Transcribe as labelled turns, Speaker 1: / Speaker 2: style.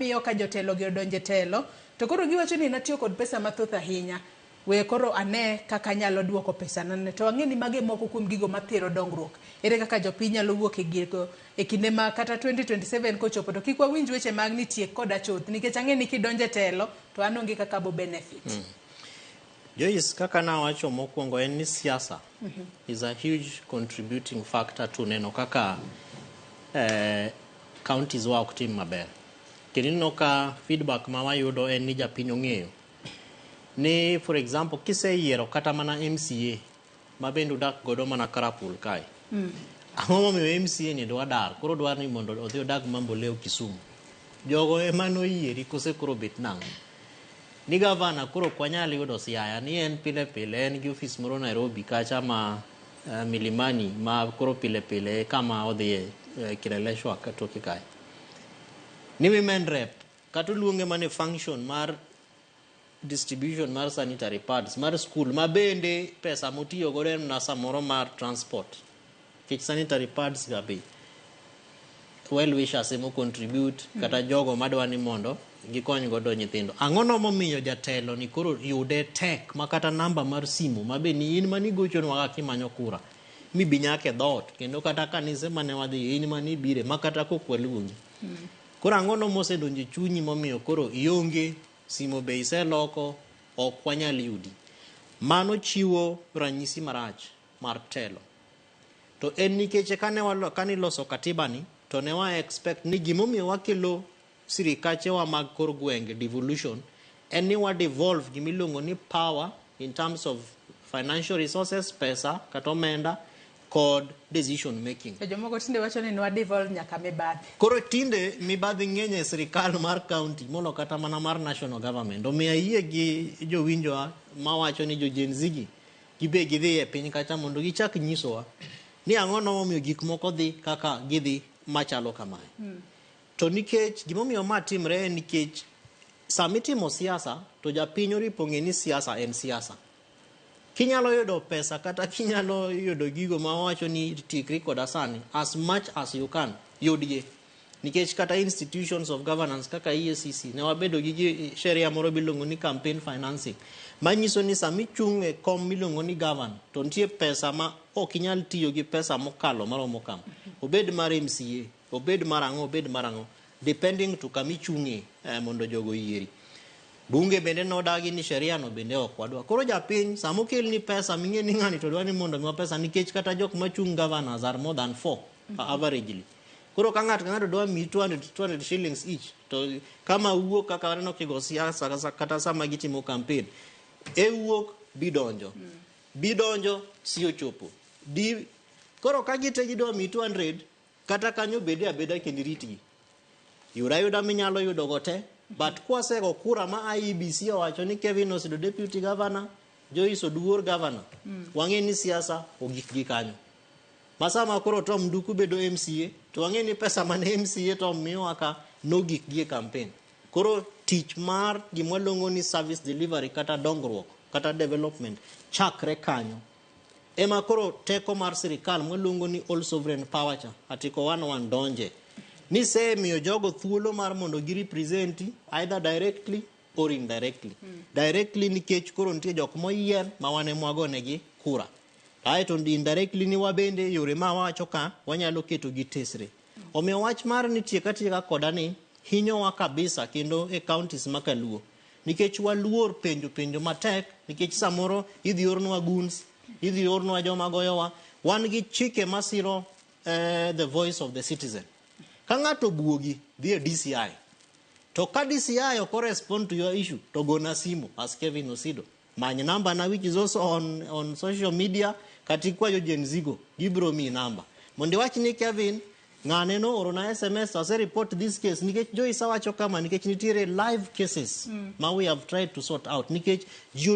Speaker 1: Miyo ka jotelo gi odonjo e telo to koro giwacho ni natiyo kod pesa mathoth ahinya, we koro ane kaka anyalo duoko pesa na to ang'e ni mage moko kuom gigo mathiro dongruok. Ere kaka jopiny nyalo wuok e gigo e kinde ma kata 2027 kochopo to kik wawinj weche mag ni tiek koda chuth, nikech ang'e ni kidonjo e telo to an onge kaka abo benefit.
Speaker 2: Joyce, kaka nawacho mokwongo en ni siasa is a huge contributing factor to neno kaka counties wa ok tim maber. Kendo ineno ka feedback ma wayudo en ni japiny ong'eyo ni, for example, kiseyiero kata mana MCA ma bende udak godo mana Karapul kae. Ang'o momiyo MCA ni dwa dar? Koro dwar ni mondo odhi odag Mamboleo, Kisumu. Jogo ema noyieri kose koro bet nang'o? Ni gavana koro ok wanyal yudo Siaya ni en pile pile en gi ofis moro Nairobi kacha ma Milimani ma koro pile pile e kama odhiye Kileleshwa toke kae. Ni women rep kata oluonge mana e function mar distribution mar sanitary pads mar school ma bende pesa motiyo godo en mana samoro mar transport. Nikech sanitary pads ga be well wishers emo contribute kata jogo madwa ni mondo gikony godo nyithindo. Ang'o no momiyo jatelo ni koro yude tek ma kata namba mar simu ma be ni in manigochonwa ka kimanyo kura mibi nyaka e dhoot kendo kata kanise mane wadhi in manibire ma kata kok waluongi. Koro ang'o no mosedonjo e chunyi momiyo koro ionge simo be iseloko ok wanyal yudi. Mano chiwo ranyisi marach mar telo. To en nikech kane kane iloso katiba ni to ne wa expect ni gimomiyo wakelo sirikachewa mag kor gwenge, devolution, en ni wa devolve gimiluongo ni power in terms of financial resources, pesa kata omenda, kod decision making.
Speaker 1: To jomoko tinde wacho ni nwa devolve nyaka mibadhi.
Speaker 2: Koro tinde mibadhi ng'eny e sirikal mar county molo kata mana mar national government. Omiyo ayie gi jowinjowa mawacho ni jo Gen Z gi gibe gidhi e piny kacha mondo gichak nyisowa ni ang'o no momiyo gik moko dhi kaka gidhi machalo kamae. To nikech gimomiyo ma timre en nikech samitimo siasa to japiny oripo ng'e ni siasa en siasa. Kinyalo yudo pesa kata kinyalo yudo gigo ma wawacho ni tiekri koda sani, as much as you can, yudgi. Nikech kata institutions of governance kaka EACC ne wabedo gi sheria moro miluongo ni campaign financing manyiso ni sama ichung' e kom miluongo ni governor to nitie pesa ma ok inyal tiyo gi pesa mokalo maromo kama. Obed mar MCA, obed mar ang'o, obed mar ang'o, depending to kama ichung'e mondo jogo oyieri. Bunge bende nodagi ni sheria no bende ok wadwa. Koro japiny sama okelni pesa ming'e ni ng'ani to dwa ni mondo miwa pesa nikech kata jok machung' governors are more than four averagely. Koro ka ng'ato ka ng'ato dwa miyi 200 200 shillings each to kama wuok kaka waneno kigo siasa kata sama gitimo campaign e wuok bidonjo bidonjo si ochopo di koro ka gite gidwa miyi 200 kata kanyo bede abeda kendo iritgi yud ayuda minyalo yudo go te, but kwasego kura ma IEBC owacho ni Kevin Osido deputy governor, Joyce Oduor governor, wang'e ni siasa ogik gi kanyo. Ma sama koro Tom Nduku bedo MCA to wang'e ni pesa mane MCA Tom miyowa ka nogik gi e campaign. Koro tich mar gima waluongo ni service delivery kata dongruok kata development chakre kanyo. Ema koro teko mar sirikal mwaluongo ni all sovereign power cha, article 101 donje. Ni semiyo jogo thuolo mar mondo gi represent either directly or indirectly. Directly nikech koro nitie jok moyier ma wan ema wagonegi kura. Aeto indirectly ni wabende yore ma wawacho ka wanyalo keto gi tesre. Omiyo wach mar ni tiek atieka koda ni hinyowa kabisa kendo e counties ma kaluo. Nikech waluor penjo penjo matek nikech samoro idhi ornwa goons, idhi ornwa joma goyowa. Wan gi chike masiro the voice of the citizen. Ka ng'ato obuogi, dhi e DCI. To ka DCI ok respond to your issue, to gona simu as Kevin Osido. Many namba na which is also on social media kata ikwayo Gen Z go, gibiro miyi namba. Mondo iwach ni Kevin, ng'ane no orona SMS to ase report this case nikech Joyce awacho kama nikech nitiere live cases ma we have tried to sort out nikech ji.